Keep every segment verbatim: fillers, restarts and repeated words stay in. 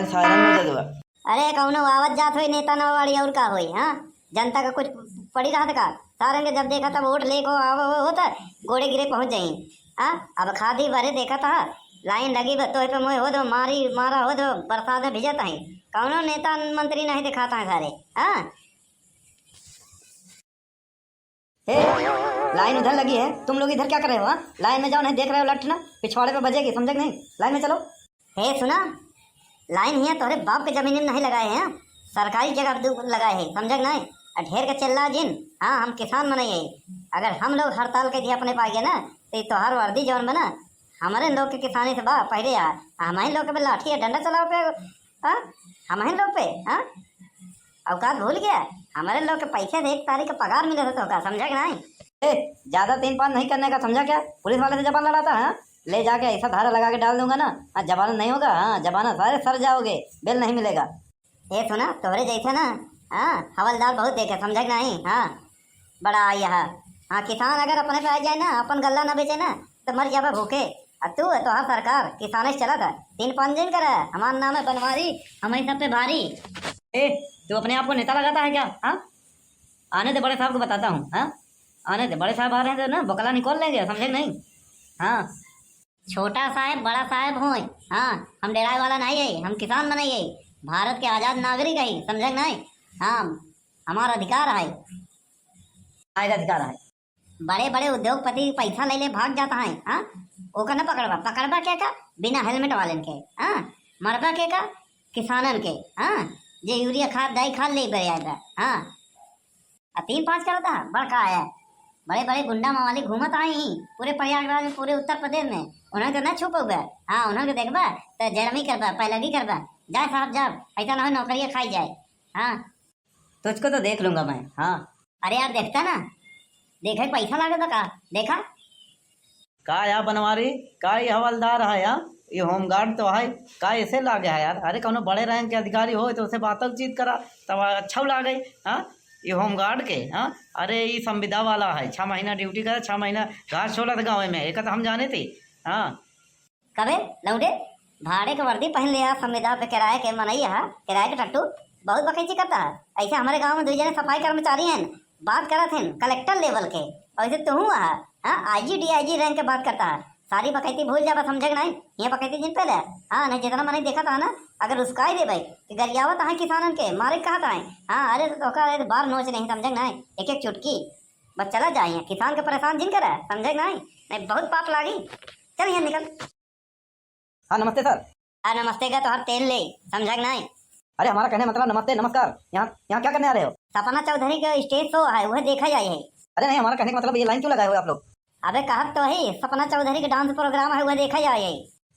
सारन में जदवा। अरे, कौनो आवत जात होई नेता नवाड़ी, और का होई, हाँ? जनता का कुछ पड़ी रहत का? सारन के जब देखा तब वोट लेको आवो होत, गोड़े गिरे पहुँच जाई। हाँ, अब खादी भरे देखत हा, लाइन लगी बा, तोहे पे मोहे होत, मारी मारा होत, बरसात में भिजत है। कौनो नेता मंत्री नहीं दिखाता है सारे, हाँ? हे, लाइन उधर लगी है, तुम लोग इधर क्या कर रहे हो, हाँ? लाइन में जाओ, नहीं देख रहे हो लठ ना, पिछवाड़े पे बजेगी, समझे कि नहीं? लाइन में चलो। हे सुना, लाइन हियाँ तोहरे बाप के जमीन में नहीं लगाए हैं, सरकारी जगह पे दू-, लगाए हैं, समझे कि नहीं? आ ढेर के चिल्ला जिन, हाँ, हम किसान मनई है, अगर हम लोग हड़ताल के दिया अपने पाए गए ना, तो ये तोहार वर्दी जौन बना, हमारे लोग के किसानी से बा, पहले आ, हमारे लोग के लाठी या डंडा चलाओ पे, हाँ? हमारे लोग पे, हाँ? औकात भूल गया? हमारे लोग के पैसे से एक तारीख का पगार मिले थे तो का, समझा कि नहीं? ए, ज्यादा तीन पाँच नहीं करने का, समझा क्या? पुलिस वाले से जबान लड़ाता है, हाँ? ले जाके ऐसा धारा लगा के डाल दूंगा ना, हाँ, जबान नहीं होगा, हाँ, जबाना सारे सर जाओगे, बेल नहीं मिलेगा। ए सुना, तोहरे जैसे ना, हाँ, हवलदार बहुत देखे, समझा कि नहीं? हाँ, बड़ा आई है। हाँ, किसान अगर अपने पे आ जाए ना, अपन गल्ला ना बेचे ना, तो मर जाबे भूखे। आ तू, तोहार सरकार किसाने से चलत है, तीन पाँच दिन करे, हमार नाम है बनवारी, हम ही सब पे भारी। ए, तू अपने आप को नेता लगाता है क्या? हाँ, आने दे, बड़े साहब को बताता हूँ। हाँ, आने दे, बड़े साहब आ रहे हैं तो ना बकला निकाल लेंगे, समझे कि नहीं? हाँ, छोटा साहेब बड़ा साहेब होए, हाँ, हम डेराए वाला नहीं है, हम किसान मनई है, भारत के आजाद नागरिक है, समझे कि नहीं? हाँ, हमारा अधिकार है। आएगा अधिकार है। बड़े बड़े उद्योगपति पैसा ले ले भाग जाता है, हाँ, ओकर न पकड़बा, पकड़बा के का? बिना हेलमेट वालन के, हाँ, मरबा के का? किसानन के, हाँ, जे यूरिया खाद डाई खाद ले बरे आएगा, हाँ। आ तीन पाँच करता, बड़का है। बड़े बड़े गुंडा मवाली घूमत आई ही पूरे प्रयागराज में, पूरे उत्तर प्रदेश में। उन्हन के ना छुपउबे, हाँ, उन्हन के देखबा त जरमी करबा, पैलगी करबा। जाए साहब जाब, ऐसा ना हो नौकरिया खाई जाए। हाँ, तुझको तो देख लूंगा मैं, हाँ। अरे यार, देखता ना, देखे के पैसा लागत बा का? देखा। का या बनवारी, का ये हवलदार है या? ये होमगार्ड तो है, का ऐसे लागे है यार? अरे, कौनो बड़े रैंक के अधिकारी हो तो उसे बातचीत करा, तब अच्छा लागे। हाँ, ये होमगार्ड के, हाँ, अरे, ये संविदा वाला है, छह महीना ड्यूटी करे, छह महीना घास छोलत गाँव में, एक तो हम जाने थे। हाँ, कबे लौंडे, भाड़े के वर्दी पहन ले आ, संविदा पे किराए के मनई हा, किराए के टट्टू, बहुत बकैची करता है। ऐसे हमारे गाँव में दुई जने सफाई कर्मचारी हैं, बात करत हैं कलेक्टर लेवल के, और ऐसे तुहूँ हा, हाँ, आई जी डी आई जी रैंक के बात करता है। सारी बकैती भूल जाबा, समझे कि नहीं? ये बकैती जिन पहले, हाँ, नहीं जितना मनई देखत हा ना, अगर उसकाई देबे कि गरियावत है किसानन के, मारे कहत है, हाँ, अरे तो ओकर अरे बार नोच नहीं, समझे कि नहीं? एक एक चुटकी, बस चला जाए, किसान के परेशान जिन करे, समझे कि नहीं? नहीं, बहुत पाप लागी। चल यहाँ निकल। हाँ, नमस्ते सर। आ, नमस्ते का तोहर तेल ले, समझा कि नहीं? अरे, हमारा कहने मतलब नमस्ते, नमस्कार। यहाँ, यहाँ क्या करने आ रहे हो? सपना चौधरी का स्टेज शो है, वह देखा जाए है। अरे नहीं, हमारा कहने का मतलब ये लाइन क्यों लगाए हो आप लोग? अबे, कहत तो है, सपना चौधरी का डांस प्रोग्राम है, वह देखा जाए है।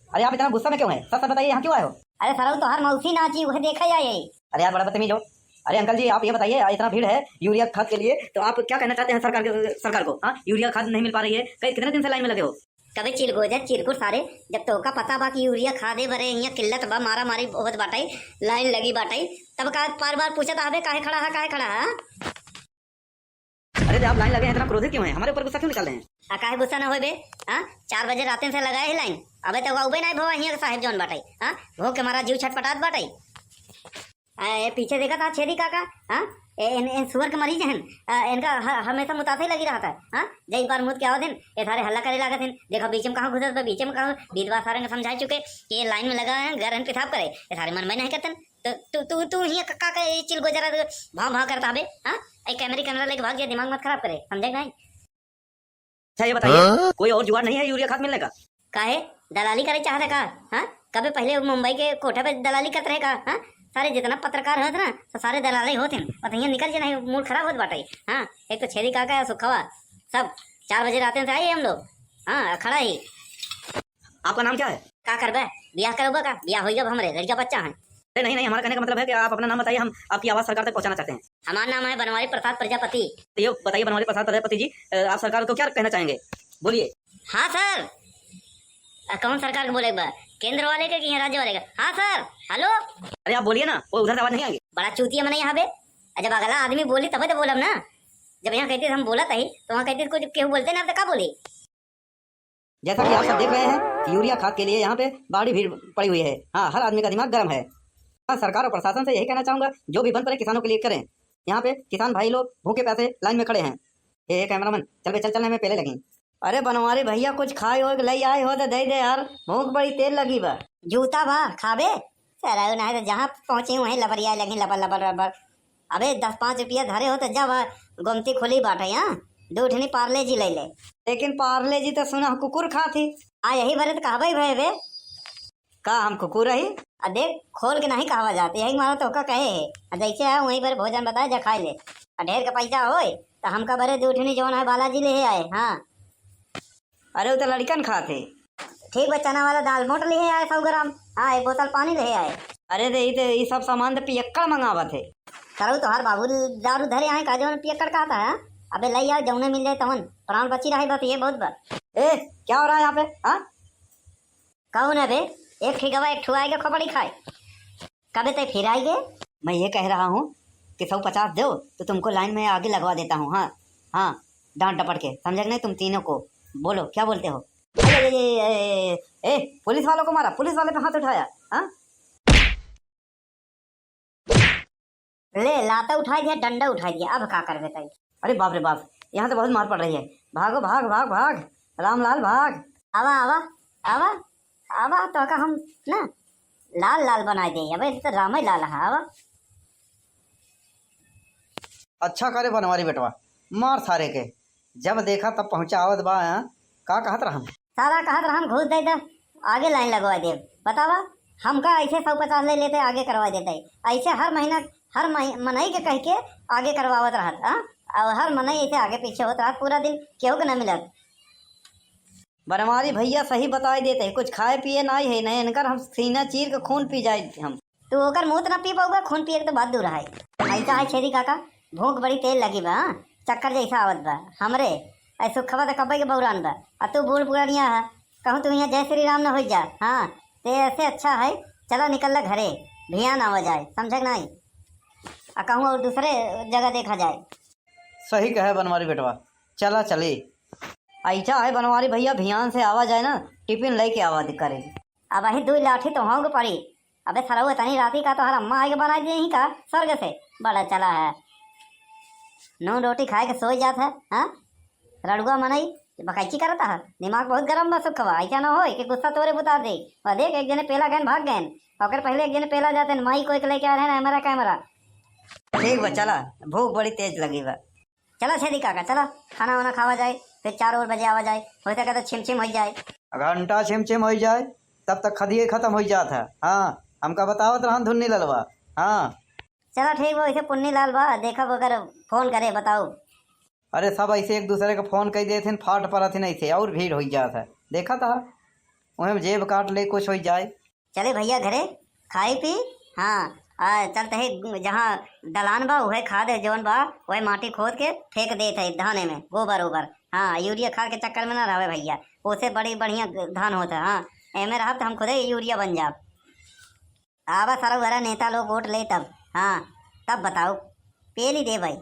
अरे, आप इतना गुस्सा में क्यों है? सच सच बताइए, यहाँ क्यों आए हो? अरे सरऊ, तोहर मौसी नाची, वह देखा जाए है। अरे यार, बड़ा बदतमीज हो। अरे अंकल जी, आप ये बताइए, इतना भीड़ है यूरिया खाद के लिए, तो आप क्या कहना चाहते हैं सरकार के, सरकार को? हाँ, यूरिया खाद नहीं मिल पा रही है, कई, कितने दिन से लाइन में लगे हो? कबे चिलगोजा चिरकुट सारे, जब तोहका पता बा कि यूरिया खादे बरे हियाँ किल्लत बा, मारा मारी होत बाटे, लाइन लगी बाटे, तब का बार बार पूछत हबे काहे खड़ा है, काहे खड़ा है? अरे, जब आप लाइन लगे हैं, इतना क्रोधित क्यों हैं? हमारे ऊपर गुस्सा क्यों निकाल रहे हैं? आ, काहे गुस्सा ना होए बे? हाँ, चार बजे रातन से लगाए है लाइन, अबे तो अउबे नाहीं भवा हियाँ के साहेब जौन बाटे, हाँ, भूख के मारा जीव छटपटात बाटे। आ, ए, पीछे देखा था छेदी काका, हाँ? ए, इन, इन सुअर के मरीज हन, आ, इनका ह-, हमेशा मुतासे लगी रहत है, हाँ? जय बार मुद के आवत हन, ये सारे हल्ला करे लागत हन, देखो बीच में कहाँ घुसत बा, बीच में कहाँ, बीतवा सारन के समझा चुके कि ये लाइन में लगा है, घर हन पेशाब करे, ये सारे मन में नहीं करतन। तो तू, तू, तू ही का, का, का ये चिलगोजा भाव, भाव करता हबे, हाँ? ए, कैमरे, कैमरा लेके भाग जा, दिमाग मत खराब करे, समझे कि नहीं? अच्छा, ये बताइए, हाँ? कोई और जुगाड़ नहीं है यूरिया खाद मिलने का? काहे? दलाली करे चाहत है का? हाँ? कबे पहले मुंबई के कोठा पे दलाली करत रहे का? हाँ? सारे जितना पत्रकार होत ना, तो सारे दलाले होत हैं। पता नहीं निकल जे नहीं, मूड खराब होत बाटे। हाँ? एक तो छेदी काका है सुखवा, सब चार बजे रात से आए हम लोग। हाँ, खड़ा ही। आपका नाम क्या है? का करबे? बियाह करबे का? बियाह होइगा हमरे, लड़का बच्चा है। अरे नहीं, नहीं, हमारा कहने का मतलब है कि आप अपना नाम बताइए, हम आपकी आवाज़ सरकार तक पहुंचाना चाहते हैं। हमारा नाम है बनवारी प्रसाद प्रजापति। तो ये बताइए बनवारी प्रसाद प्रजापति जी, अ, आप सरकार को क्या कहना चाहेंगे? बोलिए। हाँ सर। अ, कौन सरकार के बोले बा? केंद्र वाले के कि यहाँ राज्य वाले के? हाँ सर, हेलो। अरे आप बोलिए ना, वो उधर से आवाज़ नहीं आएगी। बड़ा चूतिया मनई हबे। अ, जब अगला आदमी बोली तबे तो बोलब ना। जब यहाँ कहते हम बोलत ही, तो वहाँ कहते कुछ केहू बोलते ना, तो का बोली? जैसा कि आप सब देख रहे हैं कि यूरिया खाद के लिए यहाँ पे बड़ी भीड़ पड़ी हुई है। हाँ, हर आदमी का दिमाग गर्म है। हाँ, सरकार और प्रशासन से यही कहना चाहूंगा, जो भी बन पड़े किसानों के लिए करें। यहाँ पे किसान भाई लोग भूखे प्यासे लाइन में खड़े हैं। ए, ए कैमरामैन, चल बे, चल, चल, मैं पहले लगी। अरे बनवारी भैया, कुछ खाए होए के लई आए हो तो दे दे यार, भूख बड़ी तेज लगी बा। जूता बा खाबे? सरऊ नाहीं तो जहाँ पहुँची वहीं लबरियाए लगी, लबर लबर लबर। अबे दस पाँच रुपया धरे हो तो जा बा, गोमती खुली बाटे, हाँ, दू ठनी पार्ले जी ले ले। लेकिन पार्ले जी तो सुना कुकुर खात ही। हाँ, यही बरे तो कहबे भय बे। का हम कुकुर हई? आ देख, खोल के नहीं कहवा जात, यही मारा तोहका कहे है। आ जैसे है वहीं पर भोजन बताए जा खाए ले। आ ढेर के पैसा होए तो हमका बरे दू ठनी जौन है बालाजी ले आए। हाँ। अरे वो तो लड़िकन खात है। ठीक बा, चना वाला दाल मोट ले आए सौ ग्राम। हाँ, एक बोतल पानी ले आए। अरे दे, ई तो ई सब सामान तो पियक्कड़ मंगावत है। सरऊ तोहार बाबू दारू धरे आए का जौन पियक्कड़ कहता है? अबे ले आओ, जौने मिल जाए तवन, प्राण बची रहे बस, ये बहुत बा। ए, क्या हो रहा है यहाँ पे? हाँ, कौन है बे? एक ठिगवा एक ठुआए के खोपड़ी खाए। कबे तय फिर आई गे? मैं ये कह रहा हूँ कि सौ पचास दो तो तुमको लाइन में आगे लगवा देता हूँ। हाँ, हाँ, डांट डपट के, समझे कि नहीं तुम तीनों को? बोलो, क्या बोलते हो? ए, ए, ए, ए, ए, पुलिस वालों को मारा, पुलिस वाले पे हाथ उठाया। हाँ, ले, लाता उठाई दिया, डंडा उठाई दिया, अब का करबे तई? अरे बाप रे बाप, यहाँ तो बहुत मार पड़ रही है। भागो, भाग, भाग, भाग, रामलाल भाग। आवा, आवा, आवा, आवा, तो का हम ना लाल लाल बनाए दे। अबे, तो रामे लाल है, आवा। अच्छा करे बनवारी बेटवा, मार सारे के। जब देखा तब पहुँचा आवत बा, हाँ? का कहत रहन? सारा कहत रहन घूस दे दे, आगे लाइन लगवा दे। बतावा, हमका ऐसे सौ पचास ले लेते, आगे करवा देते। ऐसे हर महीना, हर मही-, मनई के कह के आगे करवावत रहत, हाँ? और हर मनई ऐसे आगे पीछे होत रहत, पूरा दिन केहू के न मिलत। बनवारी भैया सही बताई देते, कुछ खाए पिए नाई है, नहीं इनकर हम सीना चीर के खून पी जाए हम। तू ओकर मूत ना पी पउबा, खून पिए के तो बात दूर है। ऐसा है छेदी काका, भूख बड़ी तेज लगी बा, हाँ? चक्कर जैसा आवत बा। हमरे ऐ सुखवा तो कब्बे के बौरान बा, आ तू बूढ़ पुरानिया है, कहूँ तू यहाँ जय श्री राम न हो जा। हाँ, ते ऐसे अच्छा है, चला निकल ले घरे, भियान आवा जाए, समझे कि नहीं? आ कहूँ और दूसरे जगह देखा जाए। सही कहे बनवारी बेटवा, चला चली। ऐसा है बनवारी भैया, भियान से आवा जाए ना, टिफिन लेके आवा करे। अब वही दुई लाठी तो होंगे पड़ी। अबे सरऊ, इतनी राती का तोहर अम्मा आइके बनाई दी ही का स्वर्ग से? बड़ा चला है, नून रोटी खाए के सोई जात है, हाँ? रड़ुआ मनई, बकैची करता है, दिमाग बहुत गरम बा सुखवा, ऐसा ना होए कि गुस्सा तोरे बुता दे। और देख, एक जने पेला गए भाग गए, ओकर पहले एक जने पेला जाते, माई कोई के लेके आ रहे ना हमारा कैमरा। ठीक बा, चला, भूख बड़ी तेज लगी बा। चला छेदी काका, चला, खाना वाना खावा जाए, फिर चार और बजे आवा जाए, हो सके तो छिम छिम हो जाए। घंटा छिम छिम हो जाए, तब तक खदिये खत्म हो जात है। हाँ, हमका बतावत रहन धुन्नी ललवा। हाँ। चला ठीक बा, वैसे पुन्नी लाल बा, देखब अगर फोन करे, बताओ। अरे सब ऐसे एक दूसरे के फोन कर देथिन, फाट परथिन, ऐसे और भीड़ हो जात है। देखा था, वहीं जेब काट ले, कुछ हो जाए। चले भैया घरे, खाई पी। हाँ, आ, चल तहे जहाँ दलान बा, उहे खाद है जौन बा, उहे माटी खोद के फेंक देत है धाने में, गोबर ओबर। हाँ, यूरिया खाद के चक्कर में ना रहवे भैया, ओसे बड़ी बढ़िया धान होत है। हाँ, एमे रहब त हम खुदे यूरिया बन जाब। आवा सरऊ घरा नेता लोग वोट ले तब, हाँ, तब बताओ, पेली दे भाई।